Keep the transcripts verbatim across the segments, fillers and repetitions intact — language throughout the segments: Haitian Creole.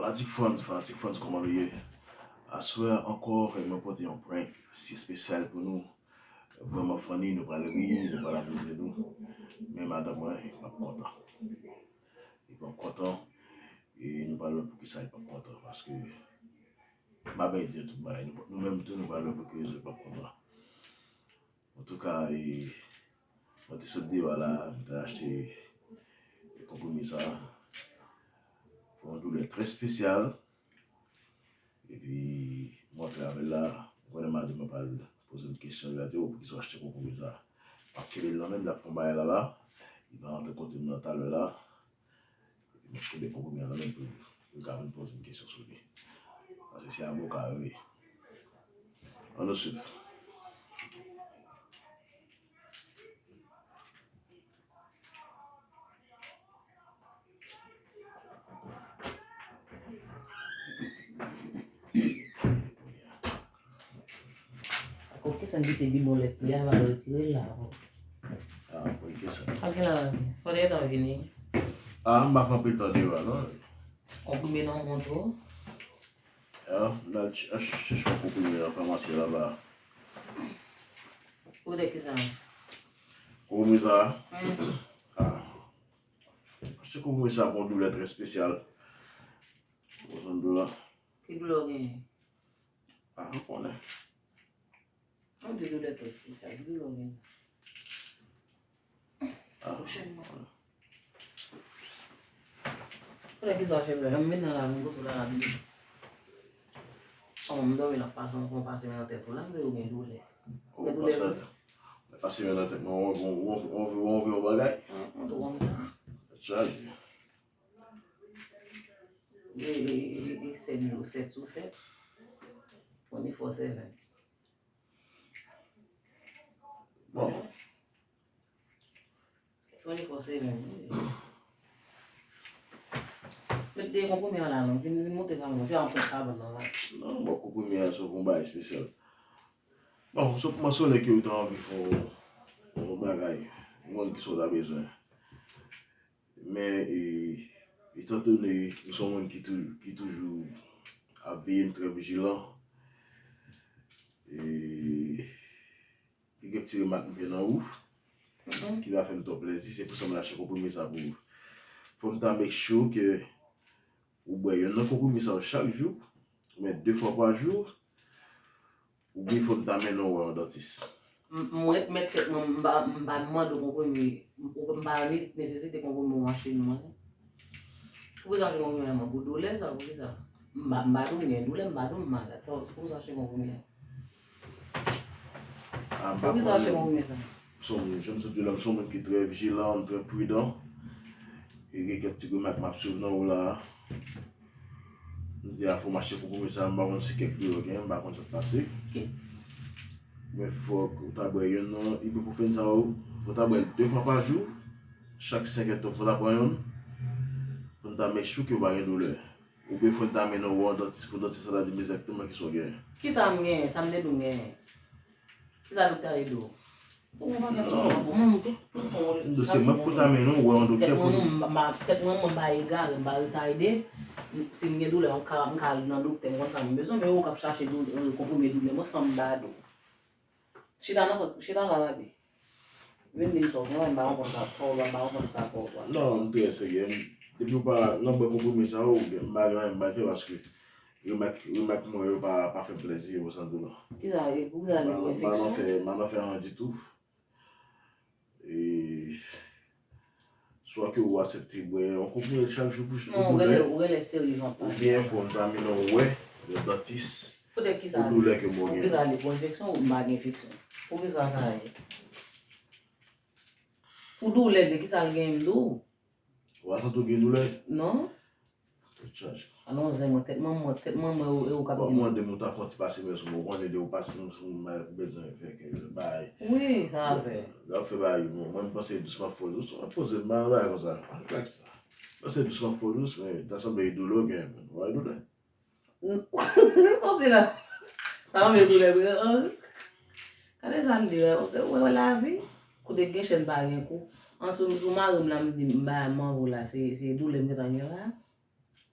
Fanatik fans, fanatik fans, kòman nou ye? Aswè a ankò, mwen pote yon prank si espesyal pou nou. Vrèman funny, nou pral ri, nou pral amize nou. Men madanm mwen, li p ap kontan. Li p ap kontan. E nou pral wè poukisa li p ap kontan. Paske, m ap bay di tout bagay. Nou, nou menm tou, nou pral wè poukisa li p ap kontan. Antouka, e, mwen te sot deyò a la, mwen te achte konprime sa pou yon doulè trè espesyal. Epi, mwen antre avè l la, mwen konnen madanm mwen pral poze m kesyon, li va di, "O, poukisa w achte konprime sa?" M ap kenbe l nan men m, l ap fè yon bagay la la, li va rantre kote m nan talè la. Epi m ap kenbe konprime a nan men l pou, pou l ka vin poze m kesyon sou li. Paske se avoka yo ye. Ann nou swiv. Akoz ki sa n kite bidon lèt li a, va retire l la. Ah, pou ki sa? Ak gen la, fò de tan vini. Ah, m pa fè anpil tan deyò a, non. Konprime nan mont ou. Ah, m al ch-, al chèche yon konprime nan famasi laba. Ou de ki sa? Konprime sa? Wi. Ah. Achte konprime sa pou yon doulè trè espesyal. Ou konn doulè? Ki doulè w genyen? Ah, ou konnen. Yon de doulè trè espesyal, ki doulè w genyen? Ah, ou konnen. Konnen ki sa w fè m la? M vin nan la, m goute la, la, m di. Kòman m dòmi la, pase, m pase men nan tèt ou la, m di ou gen doulè. Ou gen doulè vre? Pase men nan tèt mwen, ou, ou, ou, ou, ou, ou, ou bagay? Mwen tou konn sa. Tèt chaje. E, e, e, e, sèt jou, sèt sou sèt. Twenty-four seven. Bon. Twenty-four seven, wi. Met de konprime an la, non. Vin, vin monte sa, non. Se yon pran kabann nan la. Non, bon, konprime a se yon bagay espesyal. Bon, se pou mansyone ke ou ta anvi fè yon, yon bagay. Yon moun ki sa w ta bezwen. Men, e, etandone m se yon moun ki tou-, ki toujou ap veye, m trè vijilan. E, gen kèk ti remak m fè nan ou, ki pa fè m twò plezi, se pou sa m al achte konprime sa pou ou. Fò m ta make sure ke ou bwè yonn nan konprime sa yo chak jou, oubyen de fwa pa jou, oubyen fò m ta mennen w wè yon dantis. M, m ret met tèt mwen, m pa, m pa mande w konprime, m pa nesesite konprime w achte m mwen. Poukisa w achte konprime a mwen? Pou doulè sa, poukisa? M pa, m pa di w m gen doulè, m pa di w m malad. Sa, poukisa w achte konprime a? Ah, m pa konnen. Poukisa w achte konprime sa? M se yon moun, jan m sot di w la, m se yon moun ki trè vijilan, m trè pridan. E gen kèk ti remak m ap swiv nan ou la. M di a fò m achte konprime sa, m pa konn si kèk doulè w gen, m pa konn sa k pase. Ok. Men fòk ou ta bwè yonn nan ibuprofen sa yo, fò w ta bwè l de fwa pa jou, chak senk èdtan fò w ta pran yonn, pou n ta make sure ke w pa gen doulè. Oubyen fò n ta mennen w wè yon dantis pou dantis la ta di m egzakteman kisa w genyen. Kisa m genyen? Sa m te di w m genyen? Kisa doktè a te di w? Ou konprann? Non. Bon, tout, tout bon. M di w se mwen k pou ta mennen w wè yon doktè pou. Tèt mwen, mwen, m pa, tèt mwen, mwen pa egare, m pa retayde. Si m gen doulè, m ka, m ka al nan doktè, m konn sa m bezwen, men ou k ap chache doulè, konprime doulè mwen san m pa di w. Chita nan, chita la, Rabi. Vin di m sa w gen, m pa konprann sa, sa w, m pa konprann sa, sa w. Non, m trè serye. Depi w pa nan bwè konprime sa yo, ou gen, m pa gen anyen m bay fè paske remak, remak mwen yo pa, pa fè m plezi, yo santi w non. Kisa, e pou kisa li gen enfeksyon? M pa nan fè, m pa nan fè anyen ditou. E swa ke ou aksepte bwè yon konprime chak jou pou, pou doulè, ou genlè serye jan pa oubyen fò m ta mennen w wè yon dantis pou doulè ke mwen gen. Poukisa li pou enfeksyon ou m pa gen enfeksyon? Poukisa sa ye? Pou doulè, men kisa l gen m di w? Ou pa santi w gen doulè? Non. Tèt chaje. A non zen mwen, tèt manman, tèt manman e ou k ap di m. Bon, mwen de mwen ta fè yon ti pase men sou mwen, ou konnen de ou pase men sou mwen, ou bezwen fè kèk bagay. Wi, sa a fè. Lè w ap fè bagay yo, mwen, mwen m panse dousman fò dous, mwen poze m pa nan bagay konsa. Ann klè sa. Panse dousman fò dous, men ta sanble e doulè w gen, ou pa gen doulè. Sa w di la? Sa sanble doulè vre, an? Gade sa m di, wè, wè, wè lavi. Kote gen chèn pa gen kou. An sou, sou mari m la, m di m ba manvo la, se, se doulè m gentan gen la.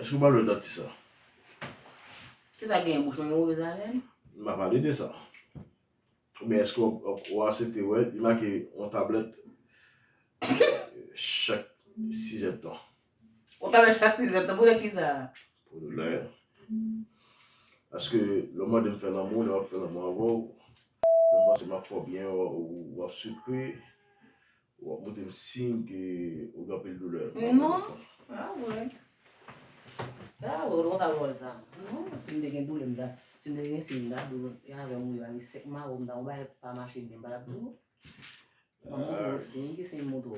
Èske w pa lwe dat sa? Kisa gen bouch mwen gen movèz alèn? M pa pale de sa. Oubyen èske w, w, w aksepte wè, li make yon tablèt chak sizèdtan? Yon tablèt chak sizèdtan, pou kisa? Pou doulè. Paske lè w mande m fè lanmou, lè m ap fè lanmou avè w, lè m panse m ap fè w byen, w, w, w ap sikre, w ap montre m siy ke w gen anpil doulè. Non. Ah, wè. Ah, wè, ou konn sa pawòl sa. Non, si m te gen doulè, m ta, si m te gen siy, m ta di w, e avè m ou ye, bagay sèk mawon, m ta, yon bagay pa mache byen, m pa t ap di w. M ap montre w siy, ki siy m montre w?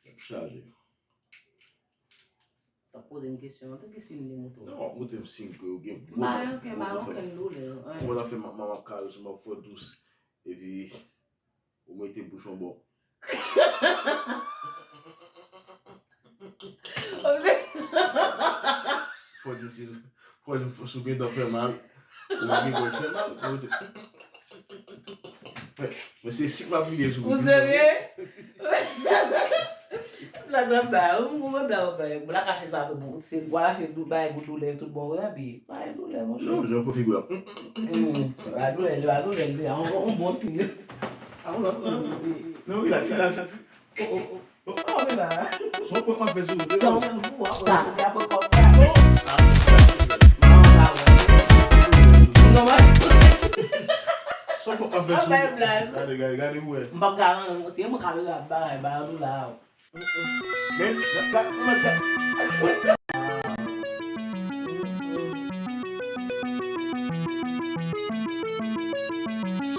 Tèt chaje. T ap poze m kesyon an, tou ki siy m te montre w? Non, w ap montre m siy ke w gen gwo... M pa gen okenn, m pa gen okenn doulè, anyen. Kòman w ap fè m ap, m ap kare sou, m ap fè w dous, epi ou mete bouch yon bò. Fò di m si, fò di m si w gentan fè mal. Ou pa gen dwa fè mal. Men, men se sik m ap vide sou ou. Ou serye? Blag la bay, ou konprann blag la bay. Blag kache sa tou bon. Se bwa kache dou bay pou doulè tout bon, wi, epi pa gen doulè, monchè. Non, jan pou figi w ap. Hmm, pa doulè, pa doulè, li a yon, yon bon ti. Ah, non, non, non. Non, relax, relax. Oh, oh, oh. Oh, oh, la. Son pwòp ap fè sou ou. Don't stop. Son pwòp ap fè sou ou. Gade, gade, gade, wè. M p ap ka, se mwen kamera ap bay, bay an tou la. Men, la, la, la.